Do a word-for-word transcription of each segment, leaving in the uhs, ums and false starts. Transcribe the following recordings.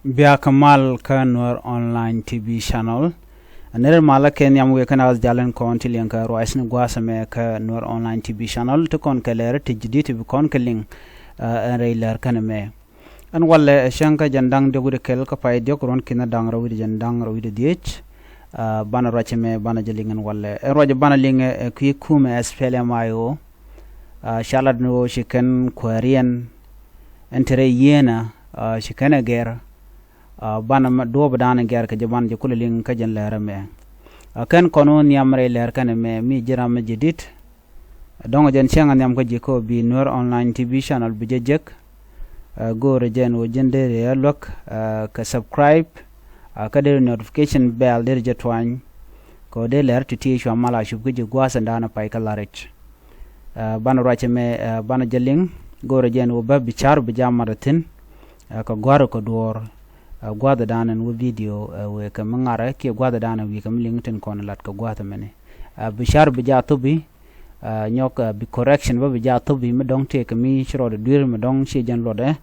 Biakä mal kä Nuer Online T V Channel. Nɛr malä kɛ nhiam wëë kä na ɣäth jalɛn kɔn ti liɛŋ kä ruac ni gua̱a̱th ɛmɛ kä Nuer Online T V Channel ti kɔn kɛ lɛr ti ji̱ di̱t ti bi kɔn kɛ liŋ. Ɛn rɛy lɛr kɛn ɛmɛ ɛn walɛ ɛ cäŋ kä jɛn da̱ŋ diɔk wi̱cdɛ kɛl kä pay diɔk ruɔ̱n ki̱n da̱ŋ rɛw wi̱cdɛ jɛn da̱ŋ rɛw wi̱cdɛ dhiec. Banɛ ruac ɛmɛ banɛ jɛ liŋ ɛn walɛ ɛn ruac banɛ liŋ ɛ kui̱ kumɛ SPLM-IO. Ca lat ni ɣöö ci kɛn kuääriɛn ɛn te rɛy yieenä ci kɛn ɛ gɛr. Banɛ duɔ̱ɔ̱p dan gɛr kɛ jɛ banɛ jɛ kulɛ liŋ kä jɛn lɛr ɛmɛ. Kɛn kɔn ɣöö nhiam rɛy lɛr kɛn ɛmɛ mi ji̱ ram mi ji̱ di̱t. Dɔ̱ŋ jɛn cäŋ ɛ nhiam kä ji̱ kä ɣöö bi Nuer Online T V Channel bi jɛ jek. Go̱o̱rɛ jɛn ɣöö ji̱n deri ɛ luäk kɛ subscribe. Kä deri notification bell deri jɛ tuany. Kɛ ɣöö dee lɛr ti ti cua mal a cup kä ji̱ gua̱a̱th ɛn da̱a̱n ɛ pay kä la̱r i̱c. Banɛ ruac ɛmɛ banɛ jɛ liŋ. Go̱o̱rɛ jɛn ɣöö bä bi ca̱r bi jɛ a mat ɛ thi̱n. Kɛ gua̱a̱r kɛ duɔ̱ɔ̱r gua̱a̱th ɛ da̱a̱n ɛn wä video wëë kɛ mi ŋarɛ kiɛ gua̱a̱th ɛ da̱a̱n ɛ wi̱i̱ kɛ mi liŋ tin kɔn lat kɛ gua̱a̱th ɛmɛni. Bi ca̱r bi jɛ a thopi. Nyɔk bi correction bä bi jɛ a thopi mi dɔ̱ŋ tëëkɛ mi ci rɔɔdɛ dui̱r mi dɔ̱ŋ ci jɛn luɔtdɛ.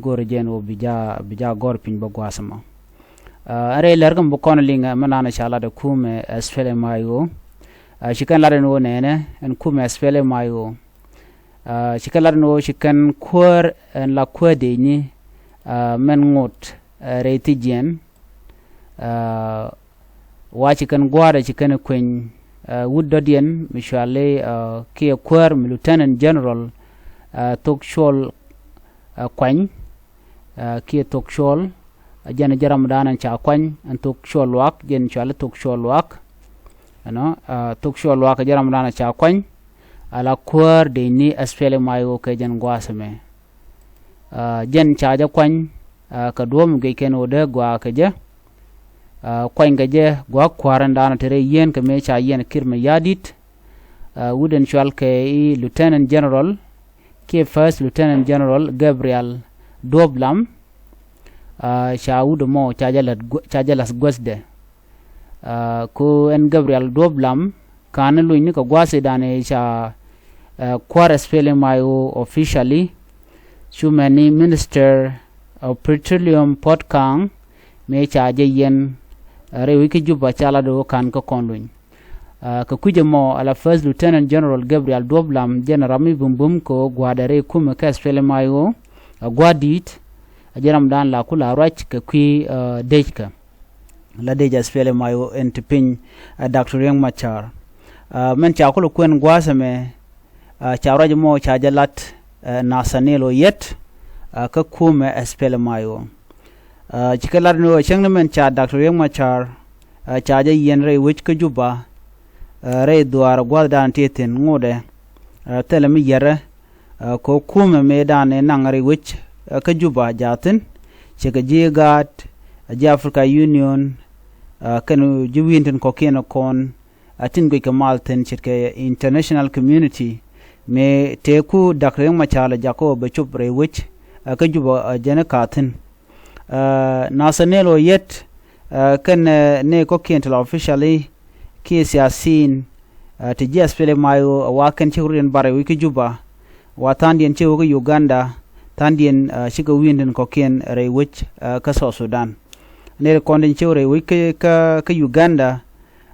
Go̱o̱rɛ jɛn ɣöö bi jɛ a bi jɛ a gɔ̱r piny bä gua̱a̱th ɛmɔ. Ɛn rɛy lɛr kä mi bi kɔn liŋ mi nanɛ ca lat ɛ kumɛ SPLM-IO. Ci kɛn lat ɛn ɣöö nɛnɛ ɛn kumɛ SPLM-IO. Ci kɛn lat ɛn ɣöö ci kɛn kuäär ɛn la kuäär dëëcni. Mɛn ŋot rɛy thi̱jiɛn. Wa ci kɛn gua̱a̱r ɛ ci kɛn kueny wut dɔ̱diɛn mi cuali kiɛ kuäär mi Lieutenant General Thok Cuɔl Kuany. Kiɛ Thok Cuɔl jɛn jɛ ramdan ɛn ca kuany ɛn Thok Cuɔl Luak jɛn cuali Thok Cuɔl Luak. Ɛnɔ Thok Cuɔl Luak jɛ ramdan ɛn ca kuany. Ala kuäär dëëcni SPLM-IO kɛ jɛn gua̱a̱th ɛmɛ. Jɛn ca jɛ kuany kɛ duɔ̱ɔ̱p mi guic kɛn ɣöö dee gɔaa kɛ jɛ. Kuany kɛ jɛ gua̱a̱k kua̱r ɛn da̱a̱n te rɛy yieen kɛ mëë ca yiɛn Kiir Mayardit. Wut ɛn cual kɛ i̱ Lieutenant General kiɛ First Lieutenant General Gabriel Duɔ̱p Lam. Ca wut ɛmɔ ca jɛ la̱th guäthdɛ. Ko ɛn Gabriel Duɔ̱p Lam ka̱n luny ni kɛ gua̱a̱th i̱ da̱a̱n i̱ ca kua̱r SPLM-IO officially. Cu mɛn ni Minister of Petroleum Port Kang mëë ca jɛ yiɛn rɛy wec kä Juba ca lat ɣöö ka̱n kä kɔn luny. Kɛ kui̱c ɛmɔ ala First Lieutenant General Gabriel Duɔ̱p Lam jɛn ram mi bum bum kɛ ɣöö gua̱a̱dɛ rɛy kumɛ kä SPLM-IO a gua̱a̱r di̱i̱t. A jɛn ramdan la ku la ruac kɛ kui̱ dëckä. La dëc SPLM-IO ɛn ti piny Doctor Riek Machar. Mɛn ca kulɛ kuɛn gua̱a̱th ɛmɛ ca ruac ɛmɔ ca jɛ lat Nathaniel Oyet kä kumɛ SPLM-IO. Ci kɛ lat ni ɣöö cäŋ ni mɛn ca Doctor Riek Machar ca jɛ yiɛn rɛy wec kä Juba. Rɛy dhuaar gua̱a̱th da̱a̱n ti thi̱n ŋotdɛ thilɛ mi yɛrɛ. Kɛ kumɛ mëë da̱a̱n ɛ naŋ rɛy wec kä Juba jaathin. Cikɛ ji̱ gaat ji̱ Africa Union kɛn ji̱ wi̱i̱n tin kɔ̱kiɛn kɔn a tin guic kɛ mal thi̱n ce̱tkɛ international community. Mëë tëëku Doctor Riek Machar jakä ɣöö bɛ cop rɛy wec kä Juba jɛn ɛ ka̱a̱thin. Nathaniel Oyet kɛn ni kɔ̱kiɛn ti la officially kiɛ siasin ti ji̱ SPLM-IO a wa kɛn cikɛ rut in bar rɛy wec kä Juba. Wa tha̱a̱ŋdiɛn cikɛ wä kä Uganda, tha̱a̱ŋdiɛn cikɛ wi̱i̱n tin kɔ̱kiɛn rɛy wec kä South Sudan. Nɛy ti kɔn tin cikɛ rɛy wec kä Uganda,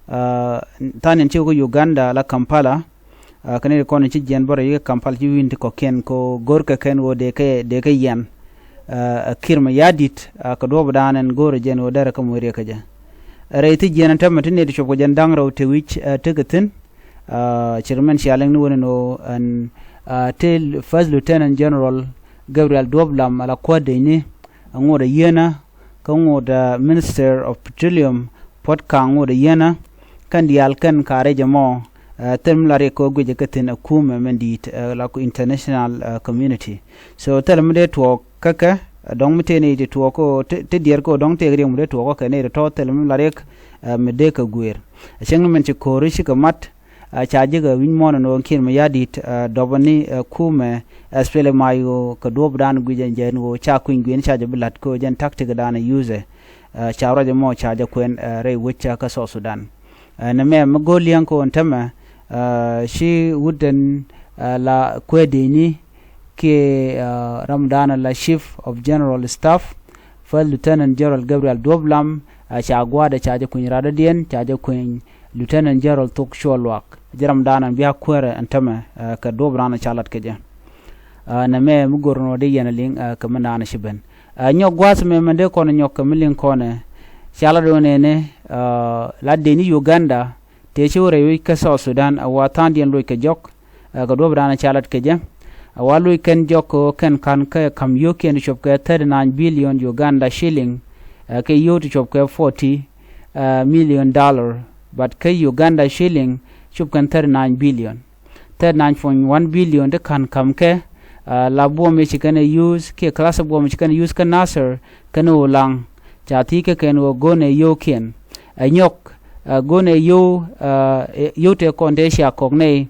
tha̱a̱ŋdiɛn cikɛ wä kä Uganda la Kampala. Kɛ nɛy ti kɔn ci jiɛn bä rɛy kä Kampala ci wi̱i̱n ti kɔ̱kiɛn kɛ ɣöö go̱rkɛ kɛn ɣöö dee kɛ dee kɛ yiɛn. Ɛ Kiir Mayardit kɛ duɔ̱ɔ̱p dan ɛn go̱o̱rɛ jɛn ɣöö derɛ kä moc riɛk kä jɛ. Rɛy thi jiɛn ɛn tämɛ ti nɛy ti cop kɛ jɛn da̱ŋ rɛw te wi̱c tekɛ thi̱n. Cir mɛn cia liŋ ni wen ɛn ɣöö ɛn ti First Lieutenant General Gabriel Duɔ̱p Lam ala kuäär dëcni ŋot a yieenä kä ŋot Minister of Petroleum Port Kang ŋot a yieenä. Kɛn diaal kɛn ka rɛc ɛmɔ thil mi la riɛk kɛ ɣöö guic ɛ kä thi̱n ɛ kumɛ mɛn di̱i̱t la ku international community. So thil mi dee tuɔɔk kä kɛ dɔ̱ŋ mi tëë ni ti tuɔɔk kä ti diɛɛr kä dɔ̱ŋ tëëk riɛk mi dee tuɔɔk kä kɛ ni ti tɔ̱ thil mi la riɛk mi dee kɛ guëër. Ɛ cäŋ ni mɛn ci ko̱ri cikɛ mat. Ca jikɛ wi̱ny muɔ̱ɔ̱n ɛn ɣöö Kiir Mayardit dɔpä ni kumɛ SPLM-IO kɛ duɔ̱ɔ̱p dan guic ɛn jɛ ɛn ɣöö ca kui̱ny gui̱n ca jɛ bi la̱t kä jɛn tactic dan ɛ use. Ca ruac ɛmɔ ca jɛ kuɛn rɛy wec kä South Sudan. Ɛn ɛmɛ mi go̱o̱r liɛŋ kɛ ɣöö ɛn tämɛ ci wut ɛn la kuäär dëcni kiɛ ram dan la Chief of General Staff First Lieutenant General Gabriel Duɔp Lam, ɛ, ca gua̱a̱dɛ ca jɛ kueny radɔ̱diɛn, ca jɛ kueny Lieutenant General Thok Cuɔl Luak. Ji̱ ram daanɔ bia kuäärɛ ɛn tämɛ, ɛ, kɛ duɔ̱ɔ̱p daanɔ ca lat kɛ jɛ. Ɛ, nɛmɛ mi go̱r nɔ dee yɛn a liŋ, ɛ, kɛ mi daanɔ ci ben. Ɛ, nyɔk gua̱a̱th mɛ mɛn dee kɔn nyɔk kɛ mi liŋ kɔnɛ. Ca lat ɣöö nɛnɛ, ɛ, la dee ni Uganda, tëë ci wä rɛy wec kä South Sudan, ɛ wa tha̱a̱ŋdiɛn loc kɛ jɔk, ɛ, kɛ duɔ̱ɔ̱p daanɔ ca lat kɛ jɛ. Ɛ wa loc kɛn jɔk kɛ ɣöö kɛn ka̱n kä kam yio̱o̱kiɛn ti cop kɛ thirty nine billion Uganda shilling, ɛ, kɛ yio̱o̱ ti cop kɛ forty, ɛ, million dollar, but kä Uganda shilling cop kɛn thirty nine billion. Thirty nine point one billion ti ka̱n ka̱m kɛ, ɛ, la buɔ̱m i̱ ci kɛn ɛ use, kiɛ class buɔ̱m i̱ ci kɛn ɛ use kä Nasir, kɛn ɛ Ulaŋ. Ca thiec kä kɛn ɣöö go̱o̱nɛ yio̱o̱kiɛn. Ɛ nyɔk, ɛ, go̱o̱nɛ yio̱o̱, ɛ, yio̱o̱ tëë kɔn tëë cia kɔk nɛy,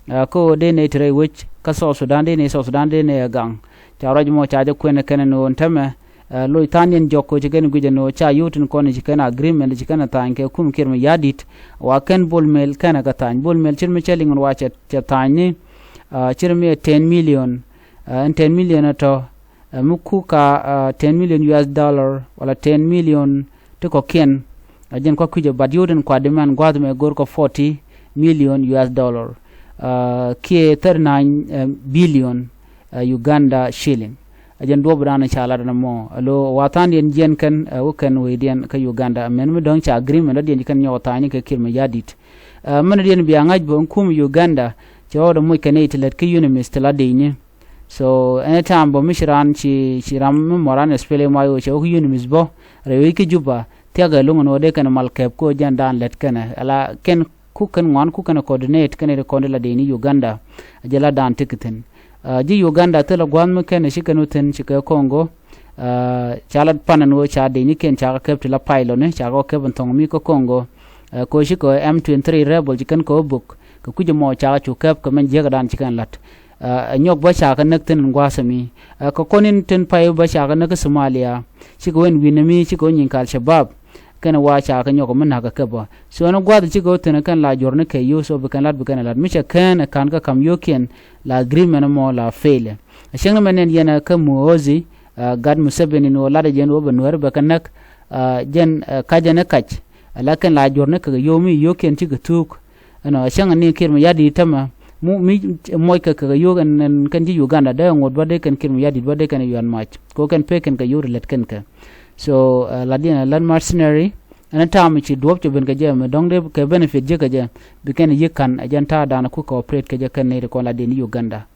ɛ, kä ɣöö dee nɛy te rɛy wec kä South Sudan, dee nɛy South Sudan, dee nɛy ɛ gaŋ. Ca ruac mɔ ca jɛ kuɛn ɛ kɛn ɛ ni ɣöö ɛn tämɛ, ɛ, loc tha̱a̱ŋdiɛn jɔk kɛ ɣöö ci kɛn guic ɛn ɣöö ca yio̱w tin kɔn ci kɛn agreement ci kɛn ɛ tha̱a̱ny kɛ kum Kiir Mayardit, wa kɛn Bol Mel kɛn ɛ kɛ tha̱a̱ny. Bol Mel ce̱t mi cɛ liŋ ɛn wa cɛ, cɛ tha̱a̱ny ni, ɛ, ce̱t mi ɛ ten million, ɛ, ɛn ten million ɛ tɔ, ɛ, mi ku ka, ɛ, ten million U S dollar, wala ten million ti kɔ̱kiɛn, ɛ jɛn kɔ̱ kui̱cɛ, but yio̱w tin kuat di mɛn gua̱a̱th mɛ go̱r kɛ forty million U S dollar, ɛ, kiɛ thirty nine, ɛ, billion, ɛ, Uganda shilling. Ɛ jɛn duɔ̱ɔ̱p daanɔ ca lat ɛn ɛmɔ. Ɛ lo̱ wa tha̱a̱ŋdiɛn jiɛn kɛn, ɛ, wä kɛn wecdiɛn kä Uganda. Ɛ mɛn mi dɔ̱ŋ ca agreement dɔ̱diɛn ci kɛn nyɔk tha̱a̱ny ni kɛ Kiir Mayardit. Ɛ, mɛn diɛn bia ŋa̱c bä ɛn kum Uganda, cɛ ɣɔw dɛ moc kɛn i̱ ti lät kä UNMISS ti la dec ni. So, anytime bä mi ci raan ci, ci ram mi mɔ raan especially ma ɣöö cɛ wä kä UNMISS bä, rɛy wec kä Juba, thia̱kɛ lo̱ŋ ɛn ɣöö dee kɛn mal kɛp kä ɣöö jɛn daan lät kɛnɛ. Ala kɛn ku kɛn ŋuan ku kɛn coordinate kɛn ri kɔn di la dec ni Uganda. Ɛ jɛ la daan ti kɛ thi̱n. Ɛ, ji̱ Uganda thilɛ gua̱a̱th mi kɛn ci kɛn wä thi̱n ci kɛ Congo. Ɛ, ca lat pan ɛn ɣöö ca dec ni kɛn ca kɛ kɛp ti la pilot ni, ca kɛ kɛp ɛn thɔŋ mi kä Congo. Ɛ, kɛ ɣöö ci kɛ M twenty-three rebel ci kɛn kɛ wä bök. Kɛ kui̱c ɛmɔ ca kɛ cu kɛp kɛ mɛn jiäk ɛ daan ci kɛn la̱t. Ɛ, nyɔk bä ca kɛ näk thi̱n ɛn gua̱a̱th ɛmi. Ɛ, kɛ kɔn in tin pay bä ca kɛ näk kä Somalia. Cikɛ wä ɛn wi̱n ɛmi, cikɛ wä nyin kal Shabab. Kɛn wa ca kɛ nyɔk mi na̱k kɛ kɛ bä. So ɛn gua̱a̱th cikɛ wä thi̱n kɛn la juɔ̱r ni kɛ yio̱w, so bi kɛn lat, bi kɛn lat. Mi cɛ kɛn ɛ ka̱n kä ka̱m yio̱o̱kiɛn, la agreement ɛmɔ la fail. Ɛ cäŋ ni mɛ nɛn yɛn ɛ kä Muhoozi, ɛ, gat Museveni ni wä lat ɛ jɛn wä bɛ Nuäär bɛ kɛ näk. Ɛ, jɛn, ɛ, kac ɛn ɛ kac. Ɛ la kɛn la juɔ̱r ni kɛ yio̱w mi yio̱o̱kiɛn cikɛ thuuk. Ɛnɔ, cäŋ ni Kiir Mayardit tämɛ, mu, mi, moc kɛ kɛ yio̱o̱k ɛn, ɛn kɛn ji̱ Uganda, dee ŋot bä dee kɛn Kiir Mayardit bä dee kɛn yuan mac. Kɛ ɣöö kɛn pek kɛn kɛ yio̱o̱k ti lät kɛn kɛ. So, ɛ, lat yɛn ɛ lät mercenary, ɛn ta̱a̱m ci duɔ̱ɔ̱p cɛ ben kɛ jɛ mɛ dɔ̱ŋ dee kɛ benefit ji̱ kɛ jɛ, bi kɛn yi̱k ka̱n, ɛ jɛn ta̱a̱ da̱a̱n ku kɛ operate kɛ jɛ kɛn nɛy ti kɔn lat yɛn Uganda.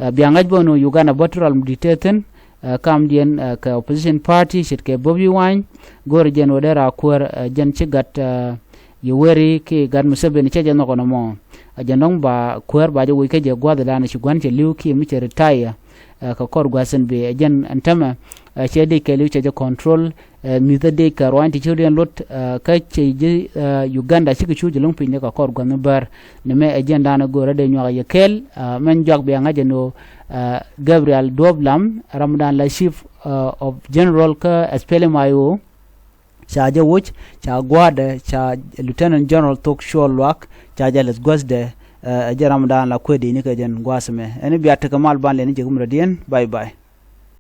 Ɛ, bia ŋa̱c bä ni Uganda bä tural mi di̱t tëë thi̱n, ɛ, kamdiɛn, ɛ, kɛ opposition party ce̱tkɛ Bobi Wine, go̱o̱rɛ jɛn ɣöö dee raa kuäär, ɛ, jɛn ci gat, ɛ, Yoweri kiɛ gat Museveni cɛ jɛ nhɔk ɛn ɛmɔ. Ɛ jɛn dɔ̱ŋ ba kuäär ba jɛ woc kä jɛ gua̱a̱th ɛ da̱a̱n ci gua̱n cɛ li̱w kiɛ mi cɛ retire, ɛ, kɛ kɔr gua̱a̱th ɛn bëë. Ɛ jɛn ɛn tämɛ, ɛ, cɛ dee kɛɛliw cɛ jɛ control, ɛ, mi̱thä dee kɛ ruany ti ci rɔ̱diɛn lot, ɛ, kä cɛ ji̱, ɛ, Uganda cikɛ cu jɛ lo̱ŋ piny ni kɛ kɔr gua̱n mi bär. Ni mɛ ɛ jiɛn da̱a̱n ɛ go̱o̱rä dee nyuak ɛ yɛ kɛɛl, ɛ, mɛn juak bia ŋa̱c ɛn ɣöö, ɛ, Gabriel Duɔp Lam, ram da̱a̱n la chief, ɛ, of general kä S P L M I O. Ca jɛ woc, ca gua̱a̱dɛ, ca Lieutenant General Thok Cuɔl Luak, ca jɛ lɛth guäthdɛ, ɛ, ɛ jɛ ram da̱a̱n la kuɛ dee ni kɛ jɛn gua̱a̱th mɛ. Ɛn bia tekɛ mal ban lɛn ni jɛ kum rɔ̱diɛn. Bye bye.